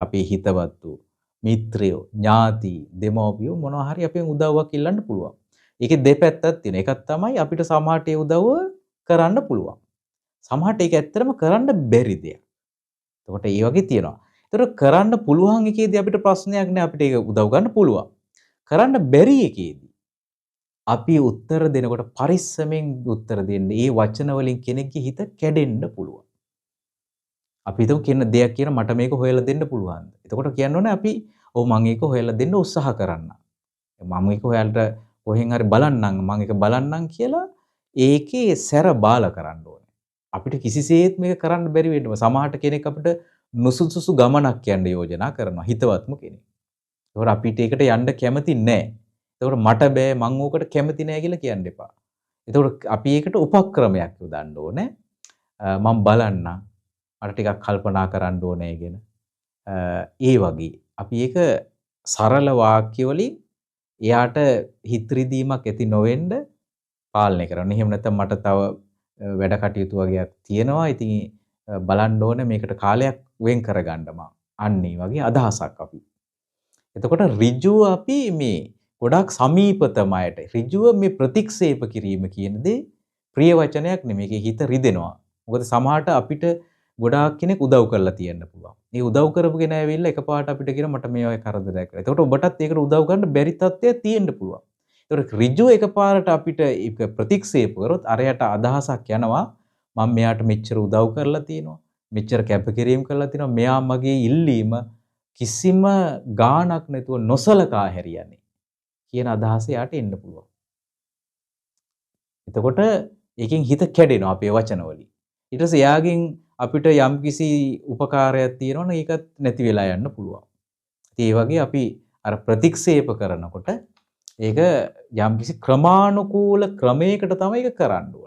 අපේ හිතවත්තු, මිත්‍රයෝ, ඥාති, දෙමව්පියෝ මොනවා හරි අපෙන් උදව්වක් ඉල්ලන්න පුළුවන්. ඒකේ දෙපැත්තක් තියෙනවා. එකක් තමයි අපිට සමහරට ඒ උදව්ව කරන්න පුළුවන්. සමහරට ඒක ඇත්තටම කරන්න බැරි දෙයක්. එතකොට ඒ වගේ තියෙනවා. එතකොට කරන්න පුළුවන් එකේදී අපිට ප්‍රශ්නයක් නෑ, අපිට ඒක උදව් ගන්න පුළුවන්. කරන්න බැරි එකේදී අපි උත්තර දෙනකොට පරිස්සමෙන් උත්තර දෙන්න. ඒ වචන වලින් කෙනෙක්ගේ හිත කැඩෙන්න පුළුවන්. අපි හිතමු කියන දෙයක් කියන මට මේක හොයලා දෙන්න පුළුවන්ද? එතකොට කියන්න ඕනේ අපි ඔව් මං ඒක හොයලා දෙන්න උත්සාහ කරන්න. මම ඒක ඔයාලට කොහෙන් හරි බලන්නම්, මං ඒක බලන්නම් කියලා ඒකේ සැර බාල කරන්න ඕනේ. අපිට කිසිසේත් මේක කරන්න බැරි වෙන්න. සමහරට කෙනෙක් අපිට නුසුසුසු ගමනක් යන්න යෝජනා කරනවා, හිතවත්ම කෙනෙක්. ඒකට අපිට ඒකට යන්න කැමති නෑ. ඒකට මට බෑ, මං ඕකට කැමති නෑ කියලා කියන්න එපා. ඒකට අපි ඒකට උපක්‍රමයක් යොදන්න ඕනේ. මං බලන්නම්, මට ටිකක් කල්පනා කරන්න ඕනේ ගැන. ඒ වගේ අපි ඒක සරල වාක්‍ය වලින් එයාට හිත රිදීමක් ඇති නොවෙන්න පාලනය කරන්න. එහෙම නැත්නම් මට තව වැඩ කටයුතු වගේක් තියෙනවා. ඉතින් බලන්න ඕනේ මේකට කාලයක් වෙන් කරගන්න මං. අන්න ඒ වගේ අදහසක් අපි. එතකොට ඍජුව අපි මේ ගොඩාක් සමීපතම අයට ඍජුව මේ ප්‍රතික්ෂේප කිරීම කියන දේ ප්‍රිය වචනයක් නෙමෙයි. ඒකේ හිත රිදෙනවා. මොකද සමහරට අපිට ගොඩාක් කෙනෙක් උදව් කරලා තියෙන්න පුළුවන්. මේ උදව් කරපු කෙනා ඇවිල්ලා එකපාරට අපිට කියන මට මේ වගේ කරදරයක් වෙලා. එතකොට ඔබටත් ඒකට උදව් කරන්න බැරි තත්ත්වයක් තියෙන්න පුළුවන්. එතකොට ඍජුව එකපාරට අපිට ඒක ප්‍රතික්ෂේප කරොත් අරයට අදහසක් යනවා මම මෙයාට මෙච්චර උදව් කරලා තියෙනවා, මෙච්චර කැපකිරීම කරලා තියෙනවා, මෙයා මගේ ඉල්ලීම කිසිම ගාණක් නැතුව නොසලකා හැරියන්නේ කියන අදහස එයාට එන්න පුළුවන්. එතකොට ඒකෙන් හිත කැඩෙනවා අපේ වචන වලින්. ඊට පස්සේ එයාගෙන් අපිට යම්කිසි උපකාරයක් තියෙනවනම් ඒකත් නැති වෙලා යන්න පුළුවන්. ඉතින් ඒ වගේ අපි අර ප්‍රතික්ෂේප කරනකොට ඒක යම්කිසි ක්‍රමානුකූල ක්‍රමයකට තමයි ඒක කරන්න ඕනේ.